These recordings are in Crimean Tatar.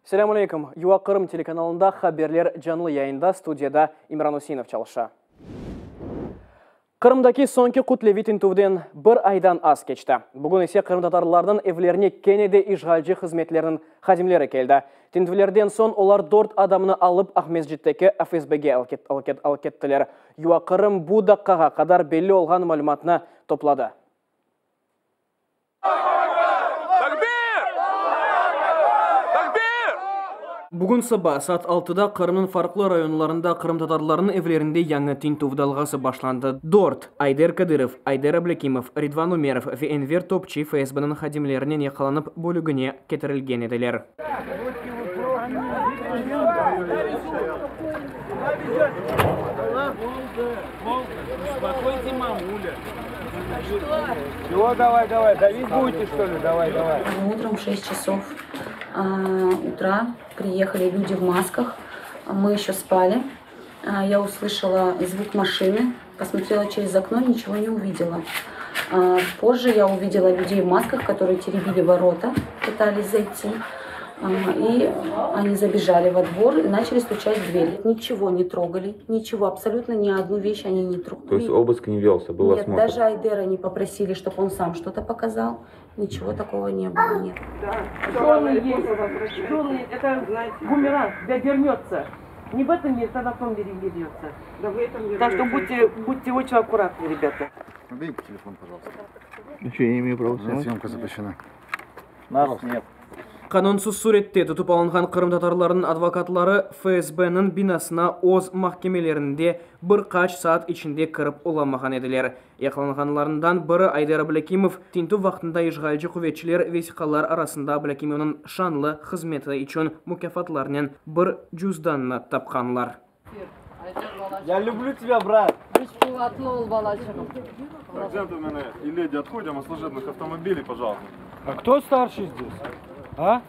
Selâm aleyküm! UA Qırım telekanalında haberler canlı yayında, studiyada İmran Üseinov çalışa. Qırımdaki soñki kütleviy tintüvden bir aydan az keçti. Bugün ise qırımtatarlarnıñ evlerine kene de işğalci hızmetlerniñ hadimleri keldi. Tintüvlerden soñ olar dört adamnı alıp Aqmescitteki FSBge alıp kettiler. UA Qırım bu daqqağa qadar belli olğan malümatnı topladı. Bugün saba saat altıda Qırımnıñ farqlı rayonlarında qırımtatarlarnıñ evlerinde yañı tintüv dalğası başlandı. Dört, Ayder Kadırov, Ayder Ablâkimov, Ridvan Ümerov ve Enver Topçi FSBniñ hadimlerinen yaqalanıp bölügine ketirilgen ediler. Утром в 6 часов утра приехали люди в масках. Мы еще спали. Я услышала звук машины, посмотрела через окно, ничего не увидела. Позже я увидела людей в масках, которые теребили ворота, пытались зайти. И они забежали во двор и начали стучать в дверь. Ничего не трогали, ничего, абсолютно ни одну вещь они не трогали. То есть обыск не велся, был Нет, осмотр? даже Айдера не попросили, чтобы он сам что-то показал. Ничего такого не было, нет. Жены есть, жены, это бумеранг, да вернется. Не в этом мире, тогда в том мире вернется. Да в этом Так что будьте, будьте очень аккуратны, ребята. Уберите телефон, пожалуйста. Ну что, я не имею права У меня снимать? съемка запрещена. Нас нет. Qanunsız sürette tutıp alınğan qırımtatarlarnıñ advokatları FSBniñ binasına öz mahkemelerinde bir qaç saat içinde kirip olamağan ediler. Yaqalanğanlarından biri Ayder Ablâkimov, tintüv vaqtında işğalci quvetçiler vesiqalar arasında Ablâkimovnıñ şanlı hızmeti içün mukâfatlarnen bir cüzdannı tapqanlar. Я люблю тебя, брат. Так, джентльмены и леди, отходим от служебных автомобилей, пожалуйста. А кто старший здесь? А?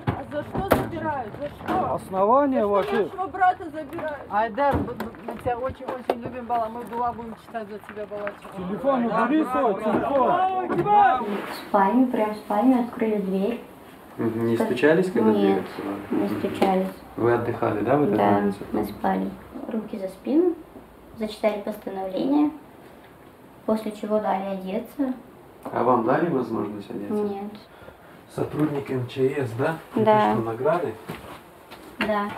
А за что забирают? За что? Основания ваши. Нашего брата забирают. Айдар, мы тебя очень-очень любим, Бала. Мы дуа будем читать за тебя, Балачик. Телефон убери свой, телефон. В спальню, прям в спальню открыли дверь. Не стучались, когда дверь Нет, открывали? не стучались. Вы отдыхали, да, в этот Да, момент? мы спали. Руки за спину, зачитали постановление, после чего дали одеться. А вам дали возможность одеться? Нет. Сотрудник МЧС, да? Да. Это что, награды? Да.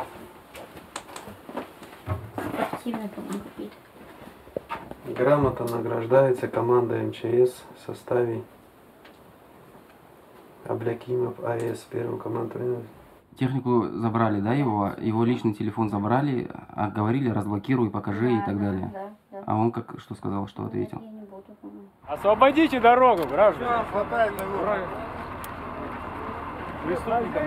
Спортивный, по-моему, какие-то. Грамота награждается команда МЧС в составе Аблякимов АС, первым командой. Технику забрали, да, его? Его личный телефон забрали, а говорили, разблокируй, покажи и Да, так да, далее. Да, да. А он как, что сказал, что ответил? Нет, я не буду, по-моему. Освободите дорогу, граждане. Хватает на Преступникам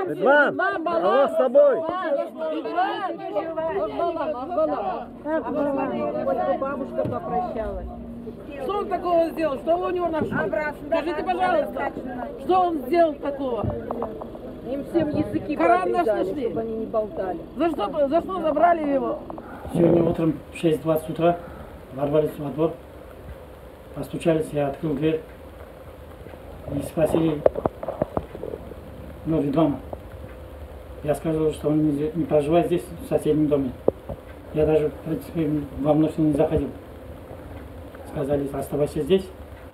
Ridvan, Allah с тобой. Бабушка попрощалась. Что он такого сделал? Что вы у него нашли? Скажите, пожалуйста, что он сделал такого? Им всем языки Коран наш поотрезали, нашли. чтобы они не болтали. За что, за что забрали его? Сегодня утром в 6.20 утра ворвались во двор, постучались, я открыл дверь и спросили, ну, Ридвана. Я сказал, что он не, не проживает здесь, в соседнем доме. Я даже, в принципе, во внутрь не заходил. Сказали, оставайся здесь.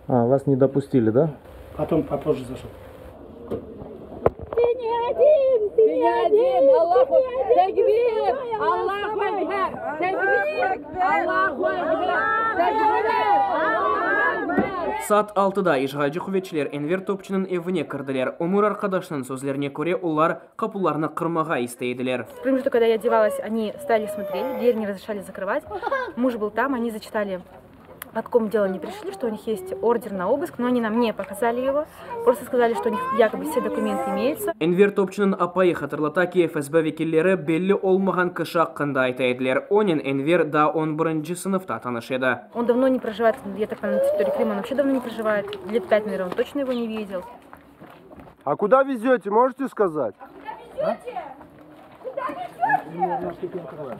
А, вас не допустили, да? Потом попозже зашел. Ты не один, ты не один. Аллаху Такбир! Аллаху Акбар! Такбир! Аллаху Акбар! Такбир! Аллаху Акбар! Saat altıda işğalci quvetçiler Enver Topçiniñ evine kirdiler. Ömür arqadaşınıñ sözlerine köre, olar qapularnı qırmağa istey ediler. В промежуток, когда я одевалась, они стояли, смотрели, дверь не разрешали закрывать. Муж был там, они зачитали, по какому делу они пришли, что у них есть ордер на обыск, но они нам не показали его. Просто сказали, что у них якобы все документы имеются. Enver Topçiniñ apayı hatırlata ki, FSB vekilleri belli olmağan kişi aqqında ayta ediler. Onen Enver daa on birinci sınıfta tanış edi. Он давно не проживает, я так понимаю, на территории Крыма, он вообще давно не проживает. Лет пять, наверное, он точно его не видел. А куда везете, можете сказать? Куда везете? Куда везете моего?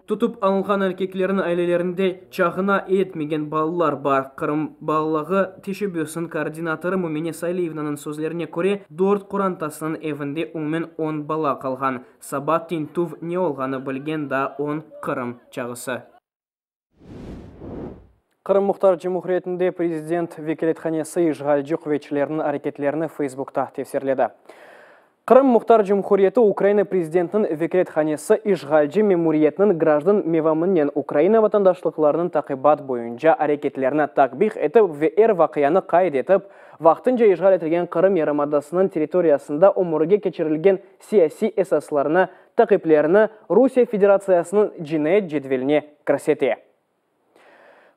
Tutıp alınğan erkeklerniñ ailelerinde çağına yetmegen balalar bar. Qırım balalığı teşebbüsiniñ koordinatorı Mümine Saliyevnanıñ sözlerine köre, dört qorantasınıñ evinde umumen on bala qalğan. Saba tintüv ne olğanı bilgen daa on Qırım çağısı. Qırım Muhtar Cumhuriyetinde prezident vekâlethanesi işğalci quvetçilerniñ areketlerini Feysbukta tefsirledi. Qırım Muhtar Cumhuriyeti Ukraina prezidentiniñ vekâlethanesi işğalci memuriyetniñ grajdan mevamınen Ukraina vatandaşlıqlarınıñ taqibat boyunca areketlerini takbih etip ve er vaqianı qayd etip, vaqtınca işğal etilgen Qırım yarımadasınıñ territoriyasında ömürge keçirilgen siyasiy esaslarını taqiplerini Rusiye Federatsiyasınıñ cinayet cedveline kirsete.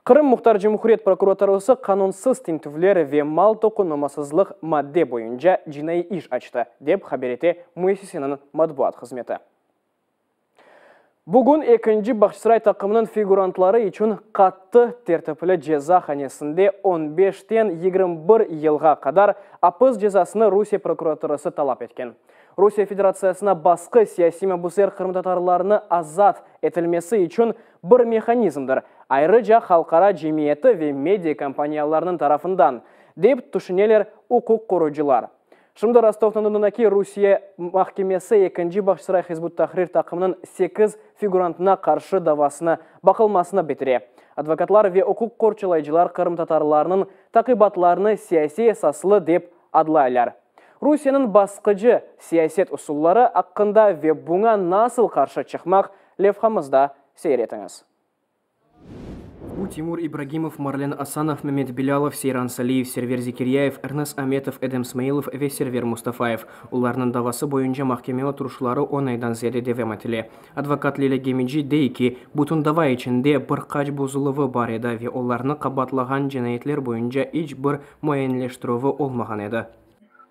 Qırım Muhtar Cumhuriyet prokuraturası qanunsız tintüvler ve mal toqunmamasızlıq madde boyunca cinaiy iş açtı, dep haber ete müessiseniñ matbuat hızmeti. Bugün ekinci Bağçasaray taqımınıñ figurantları içün qattı tertipli ceza hanesinde on beşten 21 yılğa qadar apis cezasını Rusiye prokuraturası talap etken. Rusiye Federatsiyasına basqı siyasiy mabüsler qırımtatarlarnı azat etilmesi içün bir mehanizmdir, ayrıca halqara cemiyeti ve media kampaniyalarınıñ tarafından, dep tüşüneler uquq qoruyıcılar. Şimdi Rostov-na-Donudaki Rusiye mahkemesi ekinci Bağçasaray Hizb ut-Tahrir taqımınıñ sekiz figurantına qarşı davasını baqılmasını bitire. Advokatlar ve uquq qorçalayıcılar qırımtatarlarnıñ taqibatlarını siyasiy esaslı dep adlaylar. Rusiyeniñ basqıcı siyaset usulları aqqında ve buña nasıl qarşı çıqmaq levhamızda seyir etiñiz. Bu Timur İbragimov, Marlen Asanov, Memet Bilâlov, Seyran Saliyev, Server Zekiryayev, Ernes Ametov, Edem Smailov ve Server Mustafayev. Olarnıñ davası boyunca mahkeme oturışları on aydan ziyade devam etile. Advokat Lilâ Gemeci dey ki, bütün dava içinde bir qaç bozuluvı bar edi ve olarnı qabaatlağan cinayetler boyunca iç bir muayyenleştirüvi olmağan edi.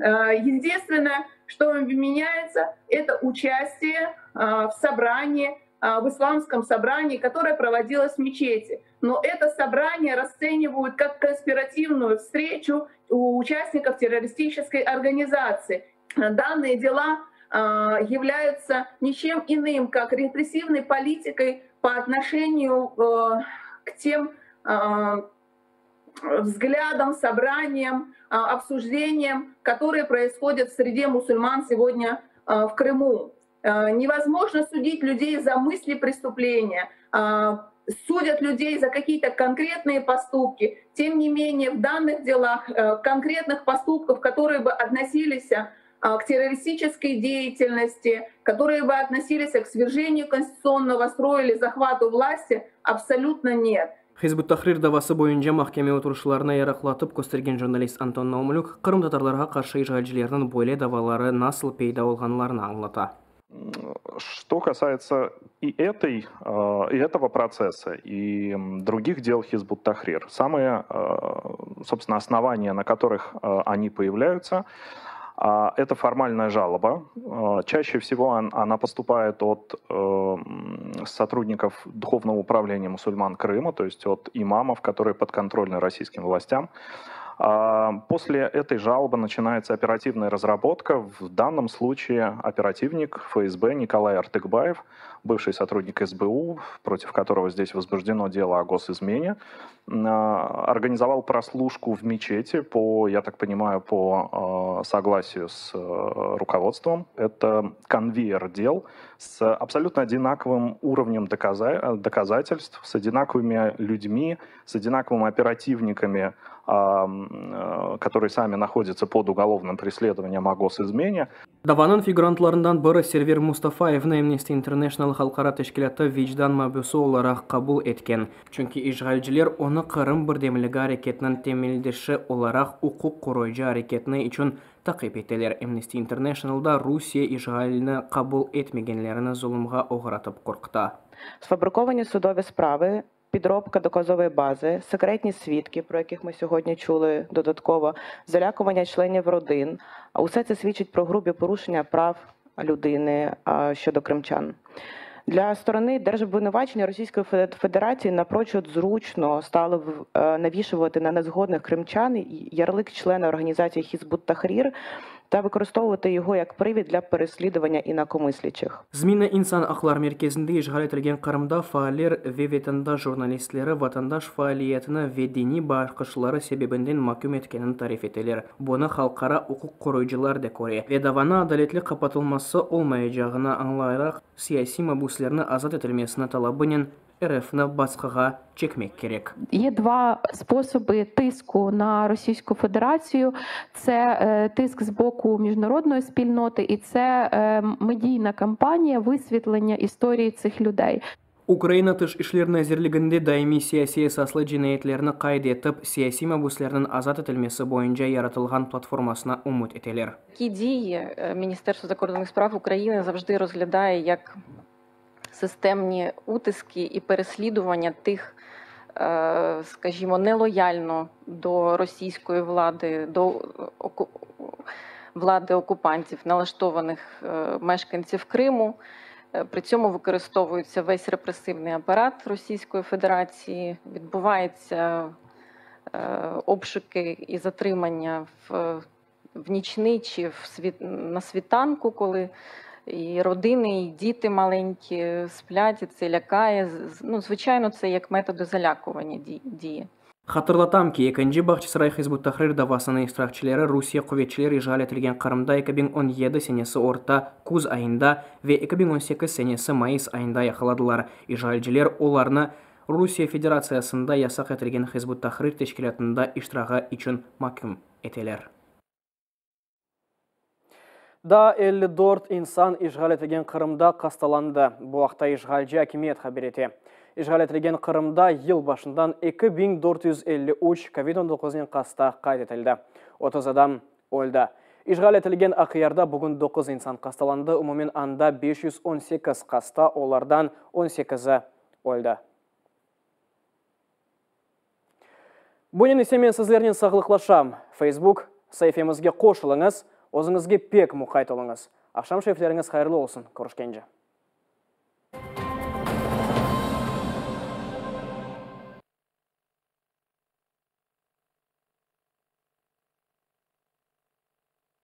Единственное, что меняется, это участие в собрании, в исламском собрании, которое проводилось в мечети. Но это собрание расценивают как конспиративную встречу у участников террористической организации. Данные дела являются ничем иным, как репрессивной политикой по отношению к тем взглядам, собраниям, обсуждениям, которые происходят в среде мусульман сегодня в Крыму. Невозможно судить людей за мысли преступления, судят людей за какие-то конкретные поступки. Тем не менее, в данных делах конкретных поступков, которые бы относились к террористической деятельности, которые бы относились к свержению конституционного строя или захвату власти, абсолютно нет. Hizb ut-Tahrir davası boyunca mahkeme oturışlarını yarıqlatıp köstergen jurnalist Anton Naumlük qırımtatarlarğa qarşı işğalcilerniñ böyle davaları nasıl peyda olğanlarını añlata. Что касается и этой, и этого процесса, и других дел Хизб ут-Тахрир, самые, собственно, основания, на которых они появляются, это формальная жалоба. Чаще всего она поступает от сотрудников Духовного управления мусульман Крыма, то есть от имамов, которые подконтрольны российским властям. После этой жалобы начинается оперативная разработка. В данном случае оперативник ФСБ Николай Артыкбаев, бывший сотрудник СБУ, против которого здесь возбуждено дело о госизмене, организовал прослушку в мечети по, я так понимаю, по согласию с руководством. Это конвейер дел с абсолютно одинаковым уровнем доказательств, с одинаковыми людьми, с одинаковыми оперативниками, которые сами находятся под уголовным преследованием о госизмене. Davanıñ figurantlarından biri Server Mustafayevni Amnesty International halqara teşkilâtı vicdan mabüsi olaraq qabul etken, çünki işğalciler onı Qırım birdemligi areketiniñ temeldeşi olaraq uquq qoruyıcı areketini içün taqip eteler. Amnesty International da Rusiye işğalni qabul etmegenlerini zulumğa oğratıp qorquta. Sfabrikовані судові справи, підробка доказової бази, секретні свідки, про яких ми сьогодні чули додатково, залякування членів родин. Усе це свідчить про грубі порушення прав людини щодо кримчан. Для сторони держобвинувачення Російської Федерації напрочуд зручно стало навішувати на незгодних кримчан ярлик члена організації Хізбут Тахрір Та використовувати його як привід для переслідування інакомислячих. ZMINA insan aqlar merkezinde işğal etilgen Qırımda faaller ve vetandaş jurnalistleri vatandaş faaliyetini ve diniy baqışları sebebinden maküm etkenini tarif eteler. Bunı halqara uquq qoruyıcılar da köre ve davanı adaletli qapatılması olmaycağını añlayaraq siyasiy mabüslerni azat etilmesini talabınen RF-nı basqığa çekmek kerek. Є два способи тиску на Російську Федерацію: це тиск з боку міжнародної спільноти, і це медійна кампанія висвітлення історії цих людей. Ukraina Tış işler nazirliginde daimiy siyasiy esaslı cinayetlerni qayd etip, siyasiy mabüslerniñ azat etilmesi boyunca yaratılğan platformasına ümüt eteler. Такі дії Міністерство закордонних справ України завжди розглядає як системні утиски і переслідування тих, скажімо, нелояльно до російської влади, до влади окупантів, налаштованих мешканців Криму. При цьому використовується весь репресивний апарат Російської Федерації, відбуваються обшуки і затримання в нічний чи на світанку, коли і родини, і діти маленькі сплять, і це лякає. Ну, звичайно, це як методи залякування діє. Hatırlatam ki, ekinci Bağçasaray Hizb ut-Tahrir davasınıñ iştirakçileri Rusiye quvetçileri işğal etilgen Qırımda 2017 senesi orta küz ayında ve 2018 senesi mayıs ayında yaqaladılar. İşğalciler olarnı Rusiye Federatsiyasında yasaq etilgen Hizb ut-Tahrir teşkilâtında iştirağı içün maküm eteler. Daa 54 insan işğal etilgen Qırımda qastalandı. Bu aqta işğalci akimiyet haber ete. İşğal etilgen Qırımda yıl başından 2453 kovid on doquznen qasta qayd etildi. 30 adam öldi. İşğal etilgen Aqyarda bugün doquz insan qastalandı, umumen anda 518 qasta, olardan on sekizi öldi. Bunen ise men sizlernen sağlıqlaşam. Facebook saifemizge qoşulıñız, özüñizge pek muqayt oluñız. Aqşam şerifleriñiz hayırlı olsun, körüşkence.